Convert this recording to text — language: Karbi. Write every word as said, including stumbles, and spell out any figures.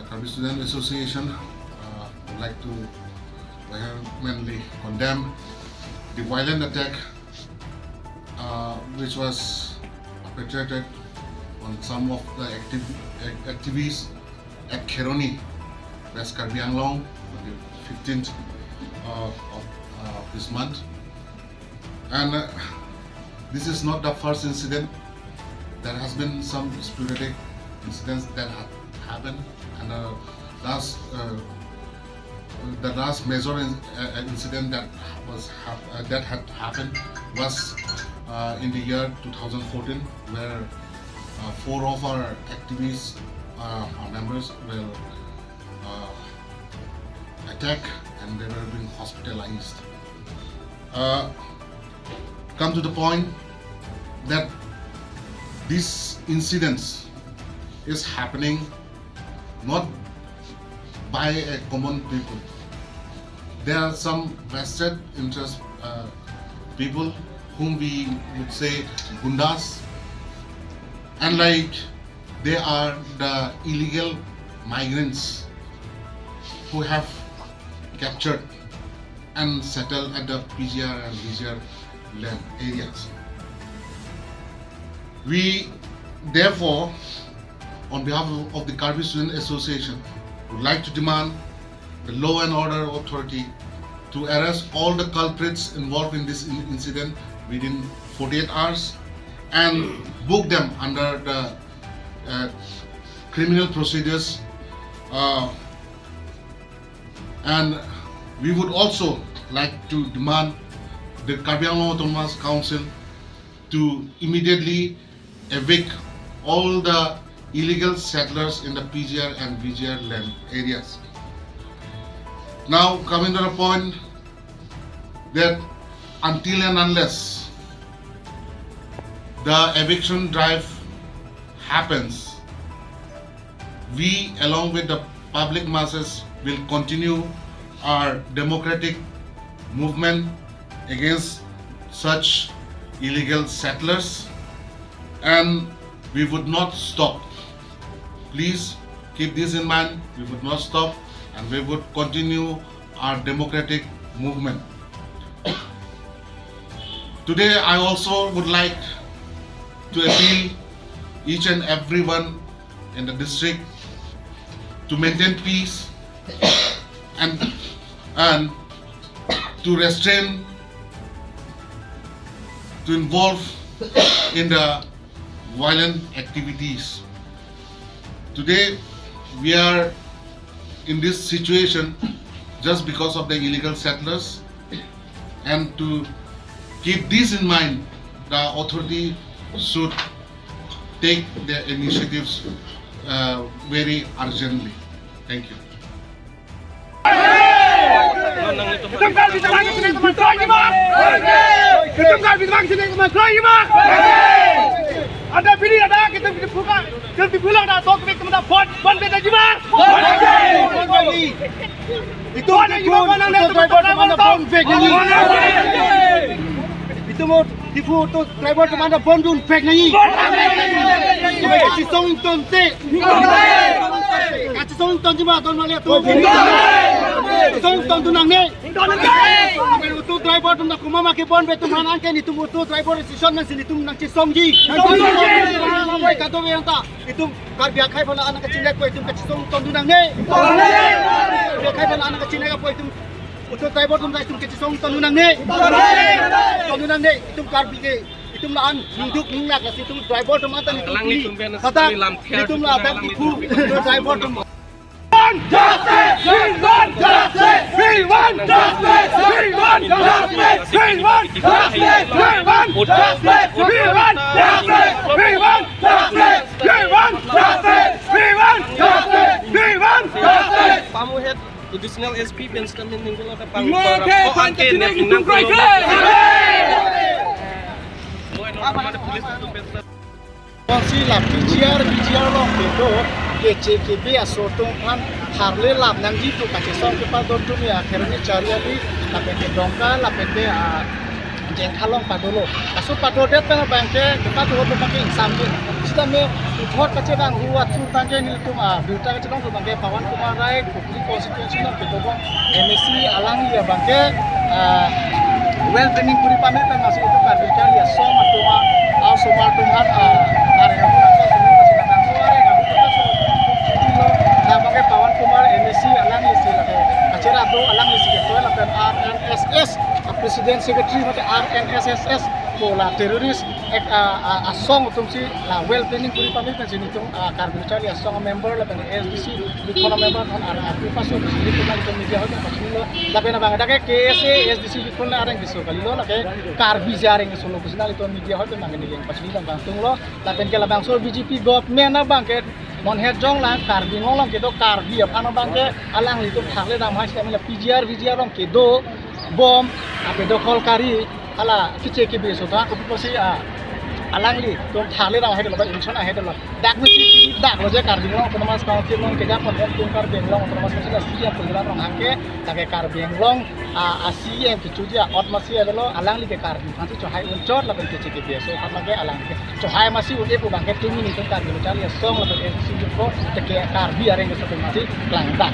Karbi Student Association uh, would like to vehemently condemn the violent attack uh, which was perpetrated on some of the activ- ac- activists at Kheroni, West Karbi Anglong, on the fifteenth uh, of uh, this month. And uh, this is not the first incident. There has been some sporadic incidents that have happened, and uh, last uh, the last major in, uh, incident that was hap- uh, that had happened was uh, in the year two thousand fourteen, where uh, four of our activists, uh, our members, were uh, attacked and they were being hospitalized. Uh, come to the point that these incidents is happening not by a common people. There are some vested interest uh, people whom we would say gundas, and like they are the illegal migrants who have captured and settled at the P G R and V G R land areas. We therefore, on behalf of the Karbi Student Association, would like to demand the law and order authority to arrest all the culprits involved in this in- incident within forty-eight hours and book them under the uh, criminal procedures. Uh, and we would also like to demand the Karbi Anglong Autonomous Council to immediately evict all the illegal settlers in the P G R and V G R land areas. Now, coming to the point that until and unless the eviction drive happens, we, along with the public masses, will continue our democratic movement against such illegal settlers, and we would not stop. Please keep this in mind. We would not stop, and we would continue our democratic movement. Today, I also would like to appeal each and everyone in the district to maintain peace and and to restrain, to involve in the violent activities. Today, we are in this situation just because of the illegal settlers, and to keep this in mind, the authority should take their initiatives uh, very urgently. Thank you. Itum Karbi Anglong sini teman kroji ma. Itum Karbi Anglong sini teman kroji ma. Ada bini ada kita bini buka. Kita bulan ada tok kita teman bon bon beda ji ma. Itum Diphu auto driver teman bon vek nangji. Itum Diphu auto driver teman bon dun vek nangji. Kachisong ingtonte. Kachisong ingtonji ma, don mali atum. Kachisong ingtondun nangne. Auto driver atum dak komat ma kebonpe atum aphan, anke netum auto driver association nangsi netum nangchisongji. Kadokave anta. Itum Karbi akhei aphan nangkachinek apot itum kachisong ingtondun nangne. Karbi akhei aphan nangkachinek apot itum auto driver atum ta itum kachisong ingtondun nangne. Ingtondun nangne, itum Karbi ke. Itum la-an ningduk ninglak lasi itum driver atum anta netum Alangli pini. Tum ben Kata sekali lam thiar netum la tum dak alangli Diphu tum ben driver atum. Justice! We want justice! We want justice! We want justice! We want justice! We want justice! We want justice! We want justice! We want justice! We want justice! We want justice! Pamuhet Additional S P Benjamin Ninggol ada Mo pang ke pang panchayat net ini nang tung koi koi. Law and order police itu Benjamin. Kongsi la P G R, P G R along kedo, keche kebe aso atum aphan tharle lap nangji pu kachesong kepado atum ya, akhirnya cari ali, lapen ke Dongka, lapen ke, ah, Jengkha along padolo. Aso padodet pen abang ke, kepado atum pakai insam ke. Tame puthot kachevang hu atur abangke nelitum abirta kachelong abangke Pawan Kumar Rai, Kukri constituency along kedo abang M A C alangli abangke, ah, well planning kuri pame pen masih itu Karbi Charli Asong atum, ah, asomar atum, ah, areng abu nangkok sini masih nangkok areng abu nangkok sini lo. Nah, abangke Pawan Kumar M A C alangli si lake kachera do, alangli si ketoi lapen R N S S, ah, president secretary mate R N S S, pu la terrorist ek, ah, ah, asong atum si la well planning kuri pame pen si nelitum, ah, Karbi Charli Asong member lapen S D C youth forum member aphan areng api paso si nelitum nangtum media hoi pen pachini lo. Lapen abang dak ke K S A S D C youth forum areng keso kalilo, lake Karbi si areng keso lo pusi nelitum media hoi pen abang neli pachini abang tung lo. Lapen ke labangso B J P government abangke non het jong lang Karbi Anglong along kedo Karbi aphan abangke alanglitum thakle dam hai sitame la P G R V G R along kedo bom, ape do khol kari, hala kiche kibi so ta kopi pusi, ah, alanglitum thakle dam hai dolo, ba inchon hai dolo. Dak misi dak lo je Karbi Anglong Autonomous Council along kejapon tum Karbi Anglong Autonomous Council a C E M pu jala rong hangke, dak ke Karbi Anglong, ah, a C E M kechoji a-ot masi avelo, alangli ke Karbi aphansi chohai unchot lapen kiche kibi so aphan lake alangli ke chohai masi un-e pu abangke tumi nelitum Karbi Charli Asong lapen S D C youth forum te ke Karbi areng keso pen masi klangdak.